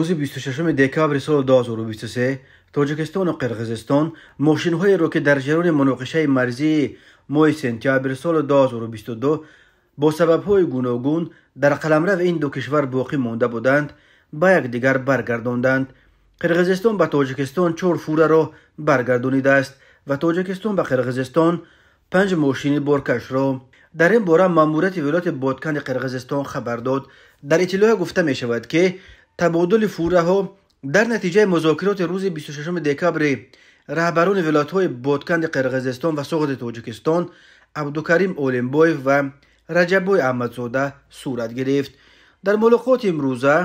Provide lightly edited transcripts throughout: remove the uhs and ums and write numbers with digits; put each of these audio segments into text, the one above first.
Рӯзи 26 декабри соли 2023 Тоҷикистону Қирғизистон мошинҳоеро, ки дар ҷараёни муноқишаи марзии моҳи сентябри соли 2022 бо сабабҳои гуногун дар қаламрави ин ду кишвар боқӣ монда буданд, ба якдигар баргардонданд. Қирғизистон ба Тоҷикистон чор фураро баргардонидааст ва Тоҷикистон ба Қирғизистон панҷ мошини боркашро. Дар ин бора маъмурияти вилояти Ботканди Қирғизистон хабар дод. Дар иттилоъ гуфта мешавад, ки табодули фураҳо дар натиҷаи музокироти рӯзи 26 декабри раҳбарони вилоятҳои Ботканди Қирғизистон ва Суғди Тоҷикистон Абдукарим Олимбоев ва Раҷаббой Аҳмадзода сурат гирифт. Дар мулоқоти имрӯза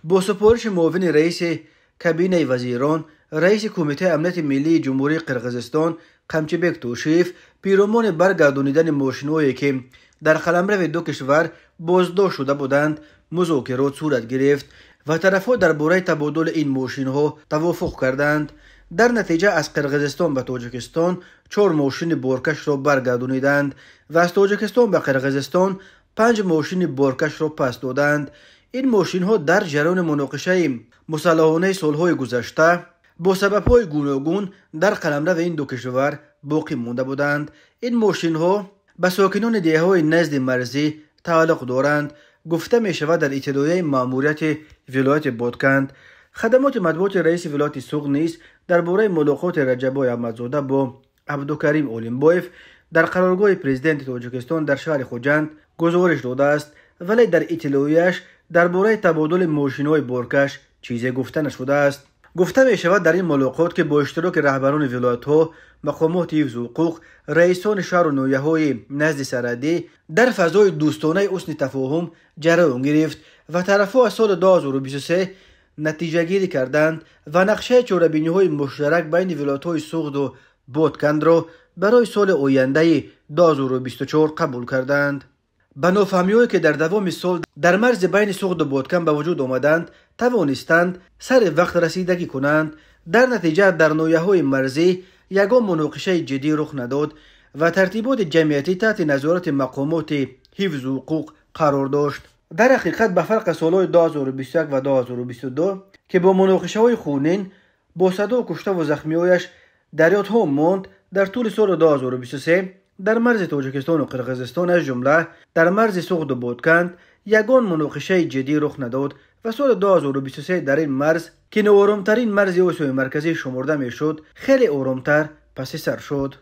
бо супориши муовини раиси кабинаи вазирон, раиси Кумитаи амнияти миллии Ҷумҳурии Қирғизистон Қамчибек Тошиев пиромони баргардонидани мошинҳое, ки дар қаламрави ду кишвар боздошт шуда буданд, музокирот сурат гирифт ва тарафҳо дар бораи табодули ин мошинҳо тавофуқ карданд. Дар натиҷа аз Қирғизистон ба Тоҷикистон чор мошини боркашро баргардониданд ва аз Тоҷикистон ба Қирғизистон панҷ мошини боркашро пас доданд. Ин мошинҳо дар ҷараёни муноқишаи мусаллаҳонаи солҳои гузашта бо сабабҳои гуногун дар қаламрави ин ду кишвар боқӣ монда буданд. Ин мошинҳо ба сокинони деҳаҳои назди марзӣ тааллуқ доранд, гуфта мешавад дар иттилоияи маъмурияти вилояти Ботканд. Хадамоти матбуоти раиси вилояти Суғд низ дар бораи мулоқоти Раҷаббой Аҳмадзода бо Абдукарим Олимбоев дар қароргоҳи президенти Тоҷикистон дар шаҳри Хуҷанд гузориш додааст, вале дар иттилоияш дар бораи табодули мошинҳои боркаш чизе гуфта нашудааст. Гуфта мешавад, дар ин мулоқот, ки бо иштироки раҳбарони вилоятҳо, мақомоти ҳифзу ҳуқуқ, раисони шаҳру ноҳияҳои назди сарҳадӣ дар фазои дӯстонаи ҳусни тафоҳум ҷараён гирифт ва тарафҳо аз соли 2023 натиҷагирӣ карданд ва нақшаи чорабиниҳои муштарак байни вилоятҳои Суғду Боткандро барои соли ояндаи 2024 қабул карданд. Ба нофаҳмиҳое, ки дар давоми сол дар марзи байни Суғду Ботканд ба вуҷуд омаданд, тавонистанд сари вақт расидагӣ кунанд. Дар натиҷа дар ноҳияҳои марзӣ ягон муноқишаи ҷиддӣ рух надод ва тартиботи ҷамъиятӣ таҳти назорати мақомоти ҳифзу ҳуқуқ қарор дошт. Дар ҳақиқат, ба фарқ аз солҳои 2021 ва 2022, ки бо муноқишаҳои хунин бо садо куштаву захмиҳояш дар ёдҳо монд, дар тӯли соли 2023 дар марзи Тоҷикистону Қирғизистон, аз ҷумла дар марзи Суғду Ботканд, ягон муноқишаи ҷиддӣ рух надод ва соли 2023 дар ин марз, ки нооромтарин марзи Осиёи Марказӣ шуморда мешуд, хеле оромтар паси сар шуд.